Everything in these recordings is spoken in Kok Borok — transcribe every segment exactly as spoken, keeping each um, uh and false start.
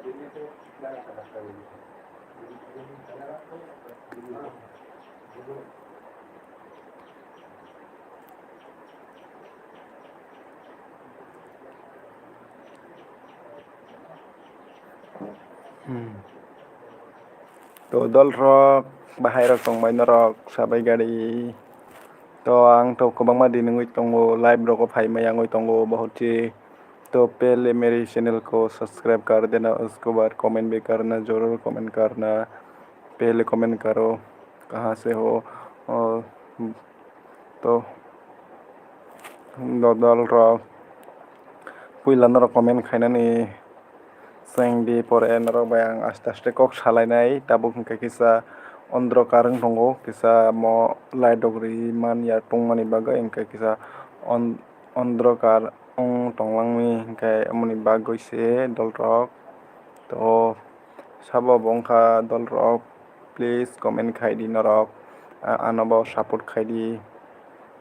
Hmm. To dol rok, bahai rok tongbai norok sabai gari. To ang to kwbangma din wngwi tongo, live rogo phai maya wngwi tongo, bahut si. To pehle meri channel ko subscribe kar dena, usko baad comment bhi karna, zarur comment karna, pehle comment karo, kahan se ho, aur to dol rok puila norok comment khainani. Chwng di pore norok bai ang aste aste kok salainai. Tabuk hwnkhe kisa ondro karwng tongo, kisa mo light rok ri man ya tongmani bagwi, hwnkhe kisa on-, ondro kar wng tonglangmi, hwnkhe amoni bagwi se dol rok. To sabo bo wngkha dol rok, please comment khai di norok, a-, ano bo support khai di.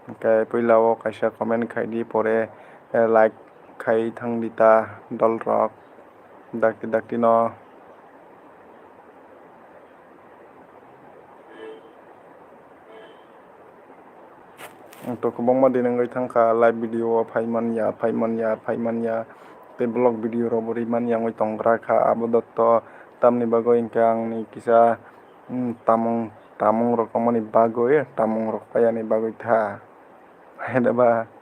Hwnkhe puila o kaisa comment khai di, pore, eh, like khai thang di ta dol rok. Dakti dakti no. Ang to kwbangma din wngwi thangkha, live video o phai man ya, phai man ya, phai man ya. Tei vlog video rok bo ri man ya wngwi tonggra kha. Abo dotto tamni bagwi hwnkhe ang ni kisa, mm, tamung, tamung rok tongmani bagwi, tamung rok payani bagwi tha. Hai da ba?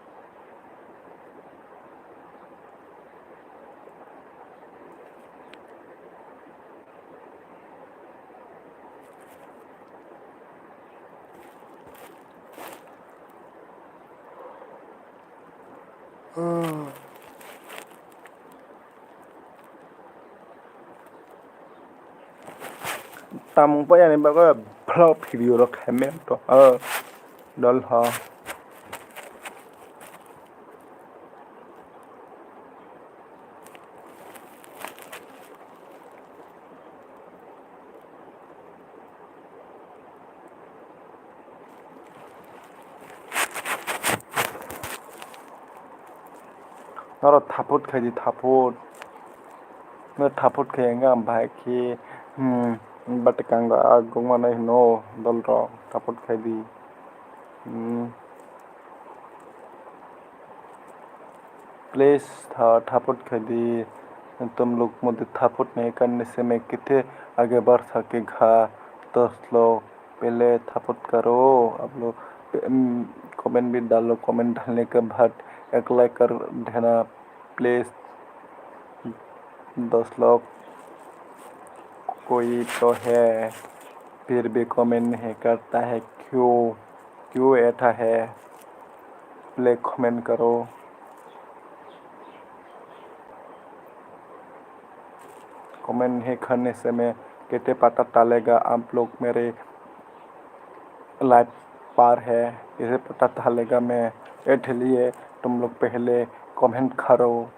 Tamung payani bagwi vlog video rok khaimani to, o dol ho. Norok thaphut khai di, thaphut. Norok thaphut khai hwnkhe ang bahai khe, hmm, bati kang da, ah, gokma nai hwno, dol rok thaphut khai di. Hmm. Please tha-, thaphut khai di. Tum lok mode thaphut ne kan ne se me kithe age bar sa ke gha, to slok. Pehle thaphut karo, aap log, em, comment bhi dalo, comment dalne ke baad ek like kar dena, please. दस लाख कोई तो है, फिर भी कमेंट नहीं करता है, क्यों, क्यों ऐसा है? प्लीज कमेंट करो। कमेंट नहीं करने से मैं कैसे पता चलेगा आप लोग मेरे लाइव पर है, कैसे पता चलेगा मैं? इसलिए तुम लोग पहले कमेंट करो।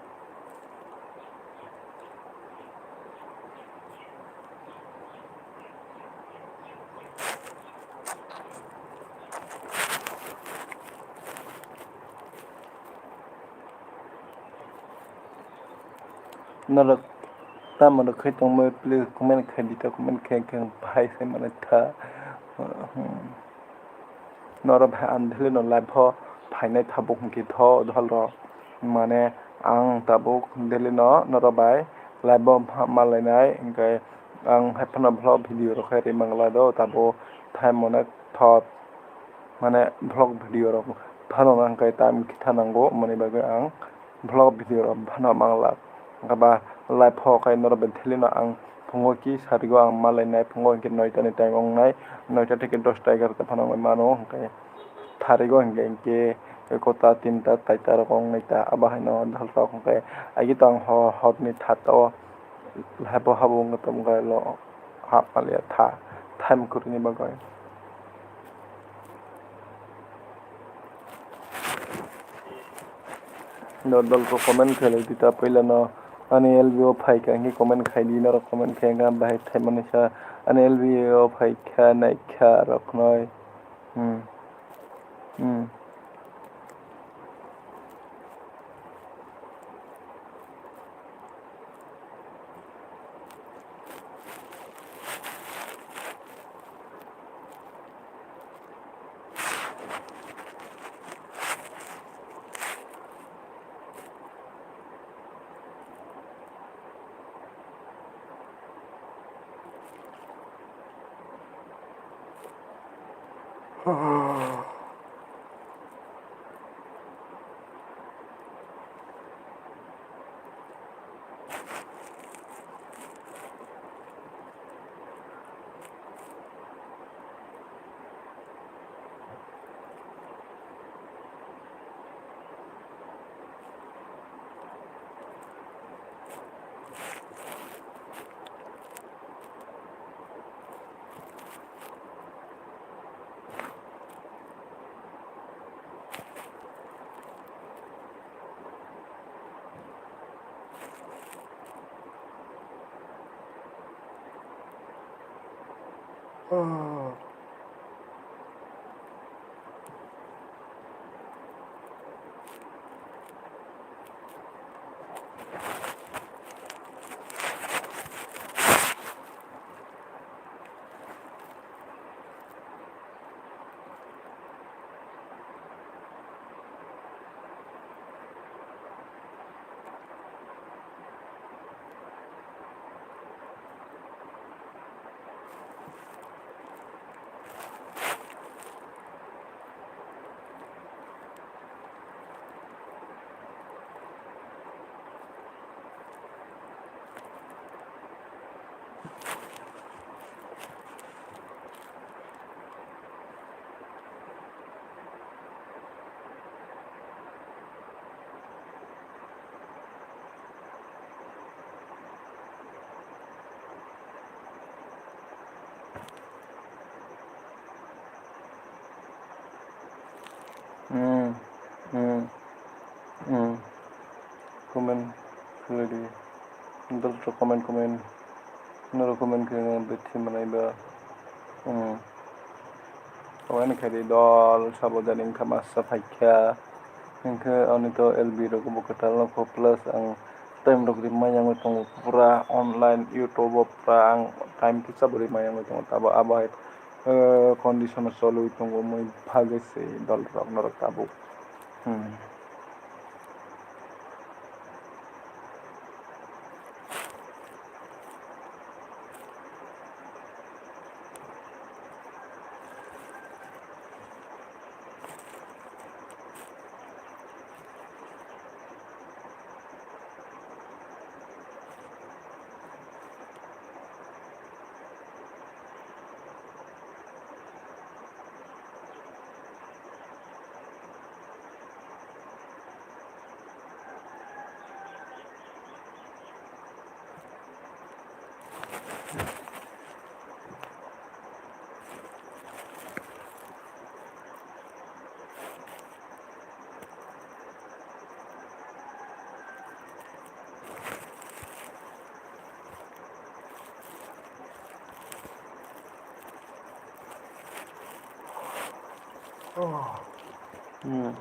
Norok tamo rwkhai tongbai, please comment khai di ta, comment khai khe ang bahai se mani tha. Hmm. Norok bai ang daily no live o phainai tabuk hwnkhe tho dol rok. Mane ang tabuk daily no norok bai live o ma-, malainai, hwnkhe ang hai phano vlog video rok khai ri mangla do, tabuk time onek thot. Mane vlog video rok phano hwnkhe time kitha nango, mani bagwi ang vlog video rok phano mangla. Hwnkhe ba live o khai norok bai daily no ang phungo ki sarigo ang malainai, phungo hwnkhe noita ni time wngnai, noita theke dosta egarota phano wngwi mano, hwnkhe tharigo hwnkhe hwnkhe ekota, tinta, taita rok wngnai ta, abo haino dol rok hwnkhe agi tong ho-, horni tha o live o habo wngwi tongkha lo hap maliya tha time kwrwini bagwi. Dol dol ko comment khailai di ta puila no. Ani L B o phaikha hwnkhe comment khai di, norok comment khai hwnkhe bahai thaimani sa. Ani L B o phaikha naikha roknoi. Hmm. Hmm. Hmm, hmm, hmm. Comment khlai di. Dol rok comment, comment. Norok comment khe bithi manai ba. Hmm. Omo khe di dol sabo jani wngkha masa phaikha. Hinkhe ani to L B rok bo kwtal nokho plus ang time rok rimai yangwi tongo pura online YouTube o pura ang time kisa bo rimai yangwi tongo tabo abo hai. Eh, condition o cholwi tongo, mui bagwi se dol rok norok tabuk. Hmm. Hmm.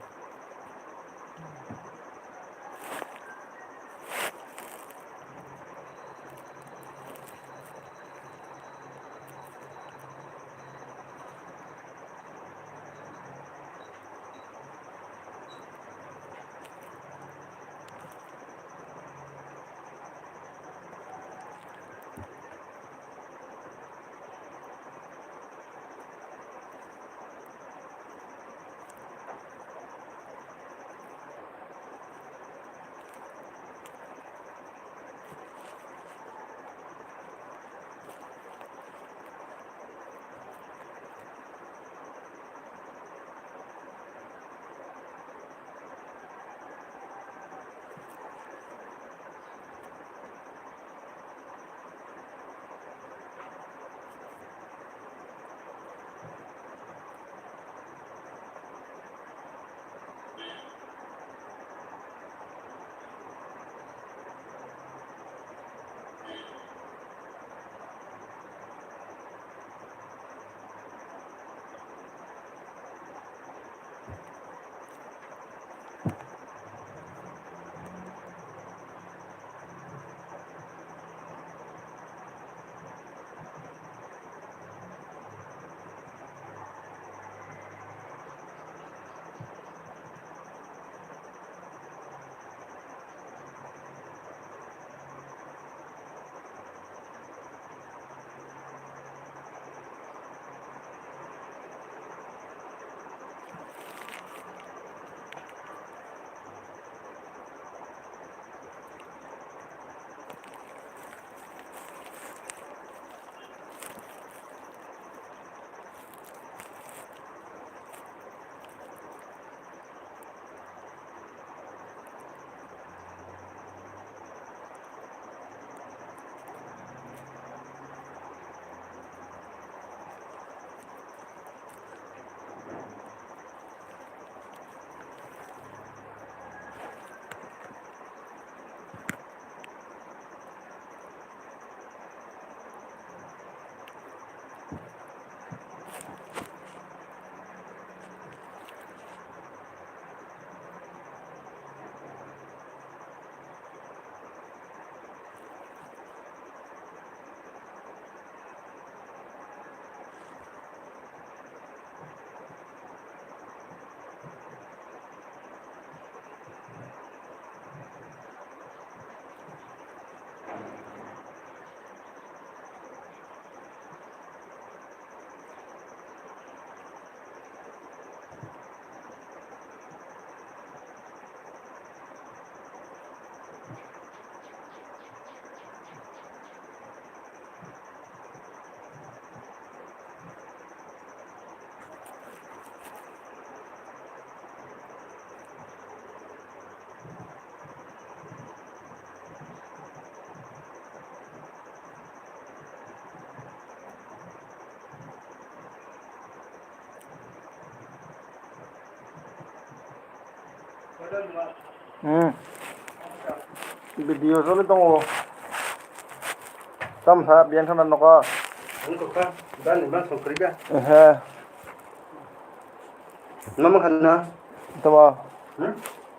Hmm. Video joli tongo. Tam ha biyan thana noka. Ang kok ka, dan ni bang song kri ba. Ehe. Mama khan na. Tama. Hmm?